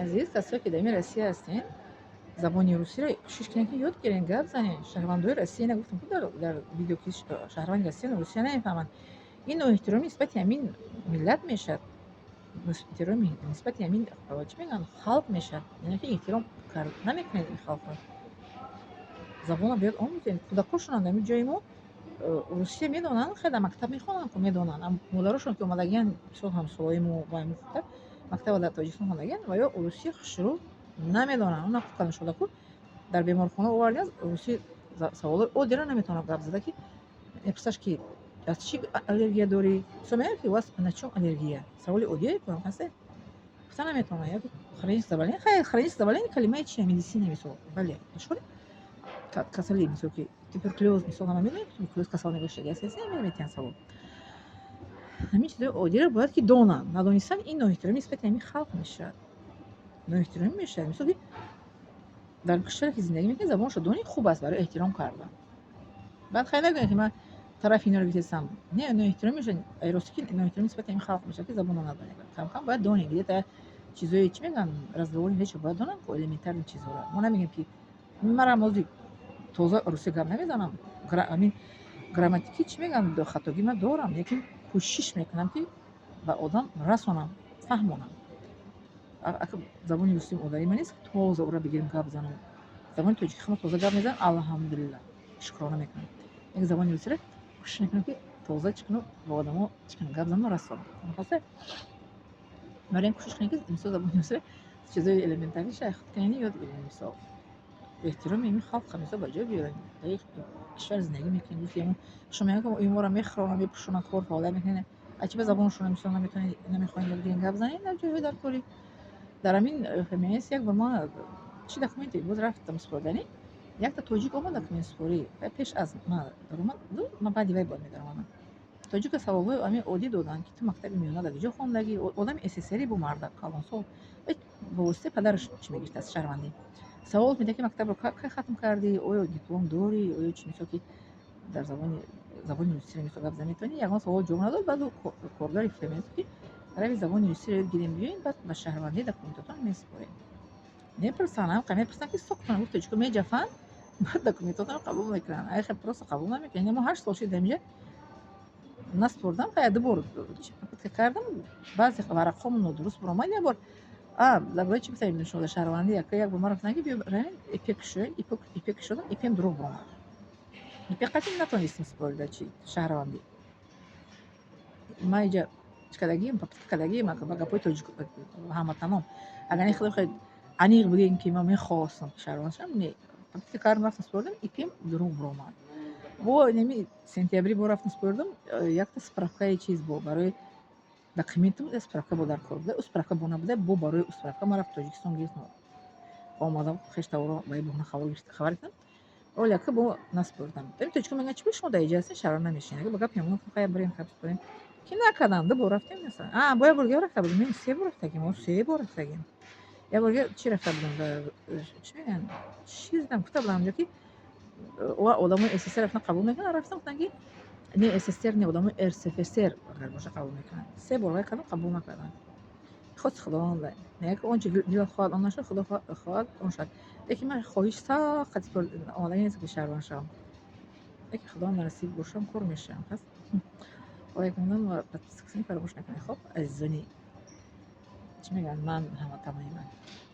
Азиз, касое ки дар ин Россия ҳастен, забони русиро кӯшиш кунед, ки ёд гирен, гап занен. Шаҳрвандои Россия, нагуфтам ку дар видео, ки шаҳрванди Россия русия намефаҳманд. Ин ноэҳтиромӣ нисбати ҳамин миллат мешавад, эҳтироми нисбати ҳамин, чӣ мегӯянд, халқ мешавад. Яъне ки эҳтиром намекунед ин халқро. Забонро бояд омӯзем. Кӯдакошонам дар ин ҷои мо русия медонанд, хеле дар мактаб мехонанд ку, медонанд. Модарошон ки омадагиянд, мисол, ҳамсолаи мо ва худтар мактаба дар Тоҷикистон хондагиянд ва ё русия хушрӯ намедонанд. Она калоншуда ку дар беморхона овардианд, русӣ саволои оддиро наметавонад гап зада, ки мепурсаш, ки аз чӣ аллергия дорӣ? Мисол, мегӯяд ки у вас на чём аллергия? Саволи оддие ку ҳаст, гуфта наметавонад. Хроническое заболевание, хай, хроническое заболевание калимаи чия? Медицина, мисол, бале, шури касали, мисол, ки туберкулёз, мисол, ҳама медонем, туберкулёз касал мебошад, метиҳанд савол. Ҳамин чизои оддиро бояд ки донанд. Надонистан ин ноэҳтиромӣ нисбати ҳамин халқ мешавад, ноэҳтиромӣ мешавад. Мисол, ки дар кишваре ки зиндагӣ мекунӣ, забонашро донӣ, хуб аст барои эҳтиром кардан. Баъд хай нагӯем, ки ман тарафи инро гирифтастам. Не, ноэҳтиромӣ мешавад, рости ки ноэҳтиромӣ нисбати ҳамин халқ мешавад, ки забонро надонӣ. Камкам бояд донӣ, где-то чизои, чӣ мегӯянд, разговорный речь бояд донам ку, элементарный чизҳоро. Мо намегӯем, ки манам ҳозир тоза русӣ гап намезанам, ҳамин грамматикӣ, чӣ мегӯянд, хатогӣ ман дорам, лекин кӯшиш мекунам, ки ба одам расонам, фаҳмонам. Забони русӣ модари ман нест, ки тоза ура бигирем, гап занам. Забони тоҷикӣ хама тоза гап мезанам, алҳамдулилла, шукрона мекунам. Як забони русиро кӯшиш мекунам, ки тоза чӣ кунам, ба одамо чӣ кунам, гап занам, расонам. Барои кӯшиш кунем, ки мисол, забони русиро чизои элементариша худ кунем, ёд гирем. Мисол, эҳтироми ин халқа, мисол, ба ҷо биёрем. Дар як кишвар зиндагӣ мекунем, гуфти шумо мегӯям, моро мехӯронанд, мепӯшонанд, кор фаъолият мекунем, а чи ба забоншона, мисол, наметавонед, намехоҳем ёд гирем, гап занем дар ҷойҳои дар корӣ. Дар ҳамин ФМС як бор ма чӣ документе боз рафтам супорданӣ, якта тоҷик омад документ супорӣ, пеш аз ман даромад, ман баъди вай бояд медаромадам. Тоҷика саволҳои ҳамин оддӣ доданд, ки ту мактаби миёна дар куҷо хондагӣ? Одами СССР бу, марда калонсол, ба воситаи падараш чӣ мегирифт аз шаҳрвандӣ. Савол медиҳад, ки мактабро кай хатм кардӣ, оё диплом дорӣ, оё чи, мисол, ки дар забони русиро, мисол, гап зада метавонӣ? Ягон савол ҷавоб надод. Баъд коргари ФМС ки рави забони русиро ёд гирем, биёем, баъд ба шаҳрвандӣ документотон месупорем. Мепурсанд, ҳам мепурсанд, ки соктона, гуфт, тоҷико меҷафанд, баъд документотонро қабул мекунанд. Айхе просто қабул намекунанд. Мо 8 сол шид инҷа наспурдам, хай, ду бор попытка кардам, баъзе варақҳомо нодуруст баромад. Як бор дар бораи чӣ гуфтам шумо, дар шаҳрвандӣ як бор ман рафтам, ки биё равем ИП кушоем, ИП кушодам, ИПм дурӯғ баромад. ИП қатъи натонистем супорида чи шаҳрвандӣ. Ман иҷа чӣ кардагием, попытка кардагием ба гапҳои тоҷик ҳамватанон. Агар не, худо хоҳад, аниқ бигӯем, ки ман мехостам, ки шаҳрванд шавам, не, попытка кардам, рафтам, супоридам, ИПм дурӯғ баромад. Бо неми сентябри бо рафтам, супоридам, якта справкаи чиз бо барои документам справка бо дар кор буда, ӯ справка бо набуда, бо барои ӯ справка ман рафт Тоҷикистон гирифтам, омадам, хештаворо ба бухна хабар кардам, оляка бо наспурдам. Тоҷико мегӯянд, чӣ шумо дар иҷа ҳастед, шаҳрванд намешинед? Ба гапи ҳамон, хай, бирем, кап супорем, ки накардам. Ду бор рафтем, бо як бор дига рафта будем, се бор рафтагим, мо се бор рафтагим. Як бор дига чӣ рафта будем, чӣ мегӯянд, чиз дам гуфта будам онҷо, ки одамои СССР рафтан қабул мекунанд. Рафтам, гуфтанд, ки не, СССР не, одамои РСФСР агар боша, қабул мекунанд. Се бор вай кардам, қабул накарданд. Хост Худованд, мегӯяд, ки он чи дилат хоҳад, он нашуд, Худо хоҳад, он шуд. Лекин ман хоҳиш сахт омадагӣ нест, ки шаҳрванд шавам, лекин Худованд насиб бошам, кор мешавам. Пас лайк мондан ва подписка фаромӯш накунед. Хоб, азизони, чӣ мегӯянд, ман ҳамватанои ман.